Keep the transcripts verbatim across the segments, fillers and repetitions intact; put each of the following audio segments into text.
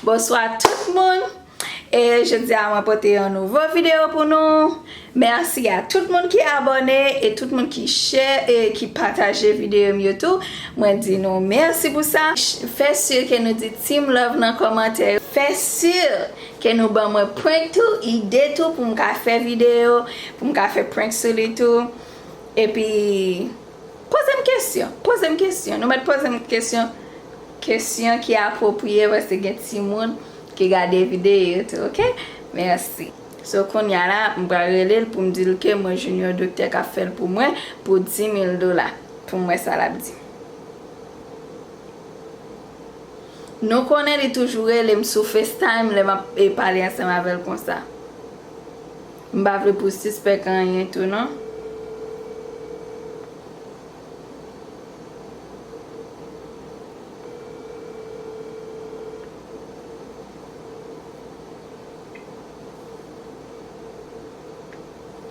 Bonswa tout moun. E jodi a mwen pote yon nouvo videyo pou nou. Mèsi a tout moun ki abòne e tout moun ki share e ki pataje videyo m yo tou. Mwen di nou mèsi pou sa. Fè si ke nou di team love nan kòmantè yo. Fè si ke nou ban mwen prank tou, ide tou pou m ka fè videyo, pou m ka fè prank sou li tou. Epi, poze m kesyon, poze m kesyon. Nou mèt poze m kesyon, kesyon ki apwopriye paske gen timoun ki gade videyo tou, oke? Mèsi. So, kounye a la, m pral rele l pou m di l ke mwen jwenn yon doktè k ap fè l pou mwen pou dis mil dola. Pou m wè sa l ap di. Nou konnen li toujou rele m sou FaceTime lè m ap, e, pale ansanm avè l konsa. M pa vle pou sispèk anyen tou, non.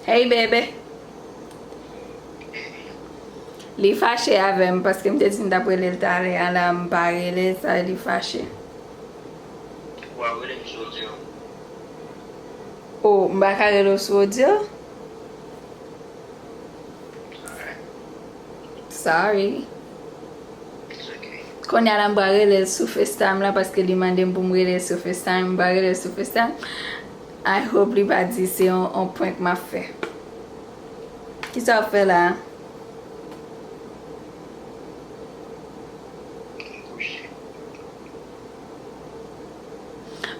Hey, baby. Li fache avè m paske m te di m t ap rele l talè a la, m pa rele l, sa li fache. Wa rele m sou odyo. Oh, m pa ka rele w sou odyo? Sorry. Kounye a la m pral rele l sou FaceTime la paske li mande m pou m rele l sou FaceTime. M pral rele l sou FaceTime. I hope li pa di se yon, yon prank m ap fè. Kisa w ap fè la?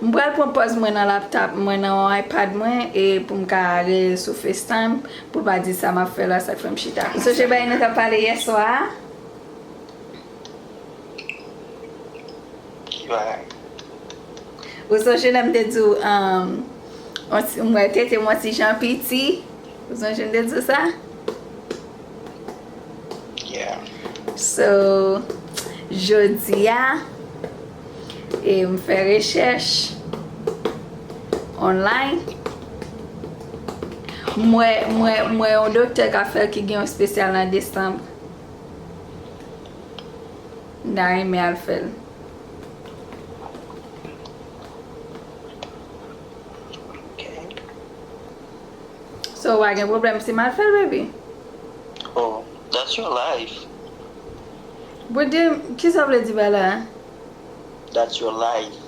M pral pran pòz mwen nan laptop mwen, nan iPad mwen, e pou m ka rele sou FaceTime, pou l pa di sa m ap fè la, sa k fè m chita. Ou sonje bagay nou t ap pale yèswa a? Ki bagay? Ou sonje lè m te di w, um, on ti, m wè tete m on ti jan piti? Ou sonje m te di w sa? Yeah. So, jodi a, e m fè rechèch online. M wè, m wè, m wè yon doktè k ap fè l ki gen yon espesyal nan desanm. M ta renmen al fè l. Ok. So, w pa gen pwoblèm si m al fè l, baby? Oh, that's your life. Bondye, kisa w vle di pa la? That's your life.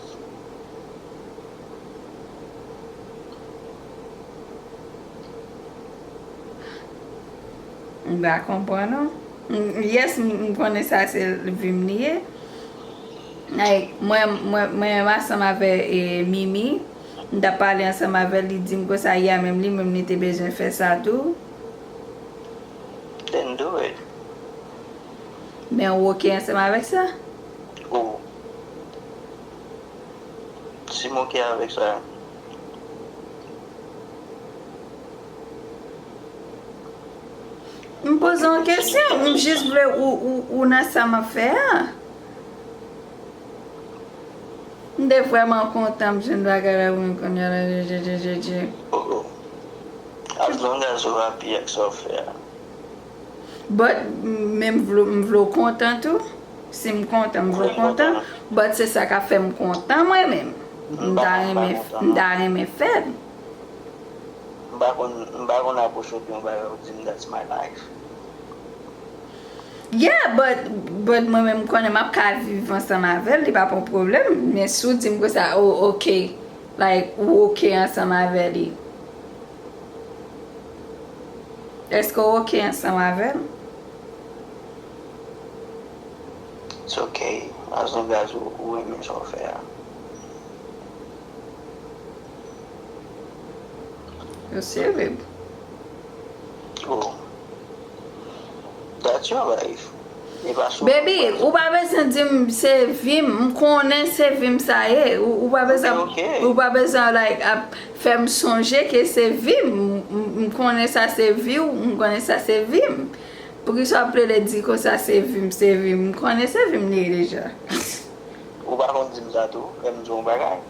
M pa konprann ou. M, yes, m, m konnen sa se vi m li ye. Like, mwen, mwen, mwen ansanm avè, e, Mimi, m t ap pale ansanm avè l, li di m konsa yè a menm, li menm li te bezwen fè sa tou. Then do it. Men ou oke ansanm avèk sa? Oh. Si m oke avèk sa. M poze yon kesyon, m jis vle ou, ou, ou nan sa m ap fè a. M te vrèman kontan m jwenn bagay la pou mwen kounye a la, je, je, je, je, je. Oh, oh. As long as ou happy ak sa w fè a. But, men m vle, m vle w kontan tou. Si m kontan, m vle w kontan. But se sa k ap fè m kontan mwen menm. M ta renmen, m ta renmen fè l. M pa konn, m pa konn apwoche w pou yon bagay ou di m that's my life. Yeah, but, but mwen menm m konnen m ap ka viv ansanm avè l, li pa pon pwoblèm. Men si w di m konsa, oh, ok, like, ou ok ansanm avè li. Èske w ok ansanm avè l? It's ok, as long as ou, ou renmen sa w fè a. Yo serye. Oh. That's your life. E pa sou mwen. Baby, ou pa bezwen di m se vi m. M konnen se vi m sa ye. Ou, ou pa bezwen, ok, ok, ou pa bezwen, like, ap fè m sonje ke se vi m. M, m, m konnen sa se vi w, m konnen sa se vi m. Poukisa w ap plede di konsa se vi m, se vi m? M konnen se vi m li ye deja. Ou pa konn di m sa tou, lè m di w yon bagay.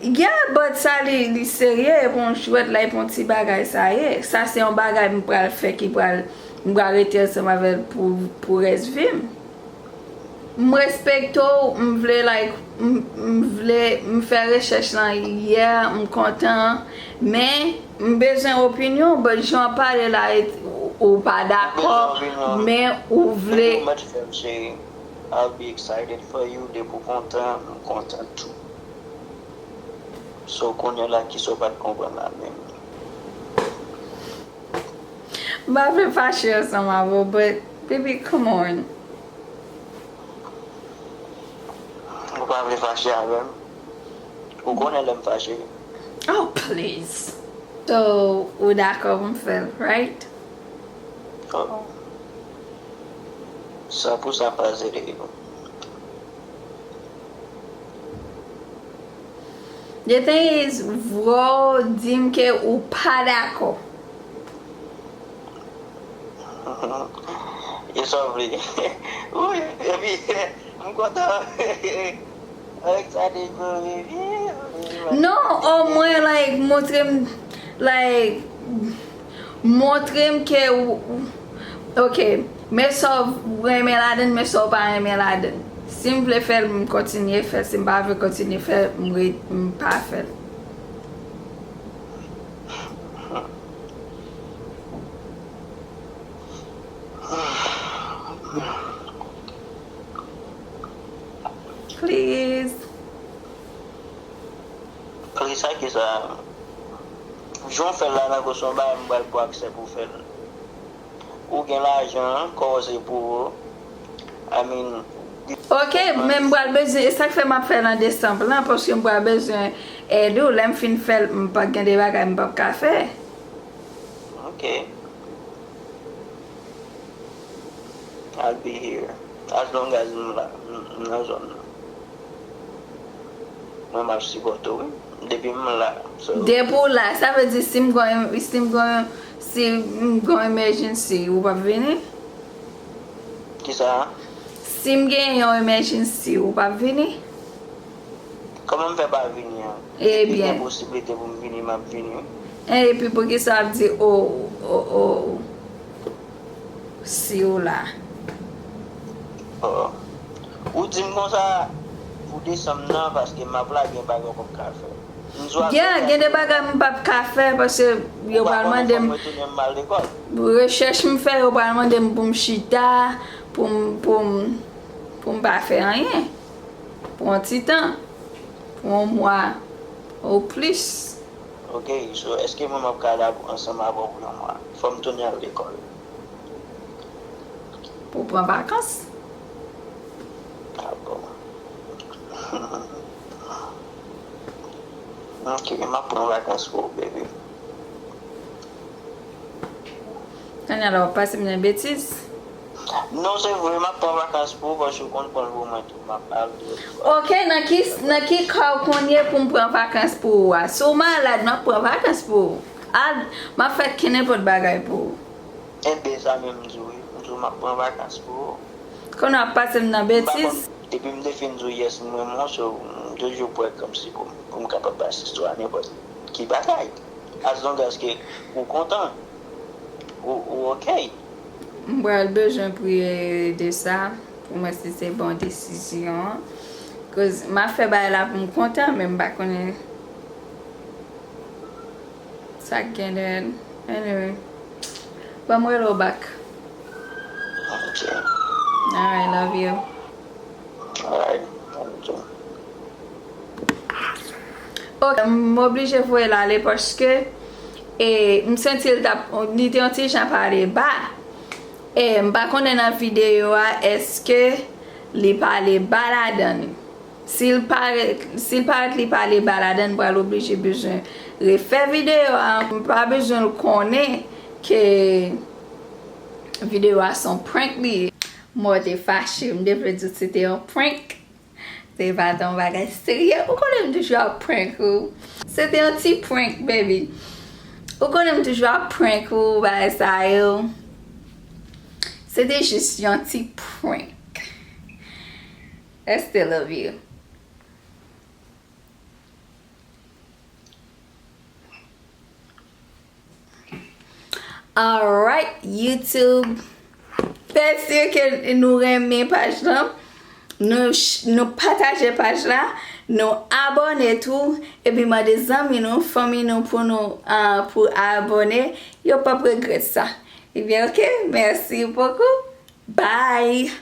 Yeah, but sa li, li serye, e pa yon jwèt la, e pa yon ti bagay sa ye. Sa se yon bagay m pral fè ki pral, m pral rete ansanm avè l pou, pou rès vi m. M respekte w, m vle, like, m, m vle, m fè rechèch lan yè, m kontan, men m bezwen opinyon, but jan w pale la, ou, ou pa dakò, men ou vle. Ou mèt fè m, cheri. I'll be excited for you. Depi w kontan, m kontan tou. So, kounye a la, kisa w pa t konprann la menm? M pa vle fache ansanm avè w, but, baby, come on. Ou pa vle fache avè m? Ou konnen lè m fache. Oh, please. So, ou dakò pou m fè l, right? Oh. San pou san pa zele yo. The thing is, vre w di m ke ou pa dakò. E sa w vle. Wi, epi, m kontan. Avèk sa de vre, wi. Non, omwen, like, montre m, like, montre m ke ou, ou, ok, men sa w renmen ladan l, men sa w pa renmen ladan l. Si m vle fè l, m kontinye fè l. Si m pa vle kontinye fè l, m re-, m pa fè l. Please. Please, sa ki sa? Jan w fè l la, nan kou se yon bagay m pral ba w aksè pou w fè l. Ou gen lajan an, kòze pou ou. I mean, ok, men m pral bezwen, e sa k fè m ap fè l an desanm lan, paske m pral bezwen èd ou. Lè m fin fè l, m pa gen de bagay m p ap ka fè. Ok. I'll be here. As long as m la, m, m nan zòn nan. Mwen, m ap sipòte w, wi. Depi m la. So, depi w la, sa vle di si m gen, si m gen, si m gen yon emergency, ou p ap vini? Kisa? Si m gen yon emergency, ou p ap vini? Kòman m fè pa vini an? Ebyen. Depi gen posiblite pou m vini, m ap vini, wi. Epi poukisa w ap di, o, o, o, si w la? Oh. Ou di m konsa pou desanm nan, paske m ap la, gen bagay w p ap ka fè. M di w a. Yeah, gen de bagay m p ap ka fè, paske yo pral mande m. Ou pa konnen fò m retounen m al lekòl. Rechèch m fè, yo pral mande m pou m chita, pou m, pou m, pou m pa fè anyen. Pou yon ti tan. Pou yon mwa ou plis. Ok, so, èske mwen m ap ka la pou, ansanm avè w pou yon mwa? Fò m tounen al lekòl. Pou w pran vakans. Ah bon. Ok, m ap pran vakans pou ou, baby. Kounye a la, w ap pase m nan betiz? Non, se vre, m ap pran vakans pou ou, paske w konn pran l pou mwen tou, m ap al de. Ok, nan ki, nan ki ka w konn ye pou m pran vakans pou ou a? Si w malad, m ap pran vakans pou ou. A, m ap fè kenenpòt bagay pou ou. Enben, sa menm m di w, wi. M di w m ap pran vakans pou ou. Kounye a w ap pase m nan betiz? M pa konn, depi m te fin di w yes, m renmen w, so, m toujou prè kòmsi pou, pou m kapab asiste w a nenpòt ki bagay. As long as ke ou kontan, ou, ou ok. M pral bezwen priye de sa, pou m wè si se bon desizyon an. Koz m ap fè bagay la pou m kontan, men m pa konnen sa k gen dèyè l. Anyway, ban m rele w back. Ok. Alright, love you. Alright, love you too. Ok, m oblije voye l ale paske, e, m santi l t ap, li te yon ti jan pale ba. E, m pa konnen nan videyo a, èske li pale ba ladan l. Si l parèt, si l parèt li pale ba ladan l, m pral oblije bezwen refè videyo a. M pa bezwen l konnen ke videyo a se yon prank li ye. Mwen te fache, m te vle di w se te yon prank. Se pa t yon bagay serye. Ou konnen m toujou ap prank ou. Se te yon ti prank, baby. Ou konnen m toujou ap prank ou, bagay sa yo. Se te jis yon ti prank. I still love you. Alright, YouTube. Fè si ke nou renmen paj lan. Nou, nou pataje paj la, nou abòne tou, epi mande zanmi nou, fanmi nou pou nou uh, pou abòne, yo p ap regrèt sa. Ebyen, ok, mèsi bokou. Bye!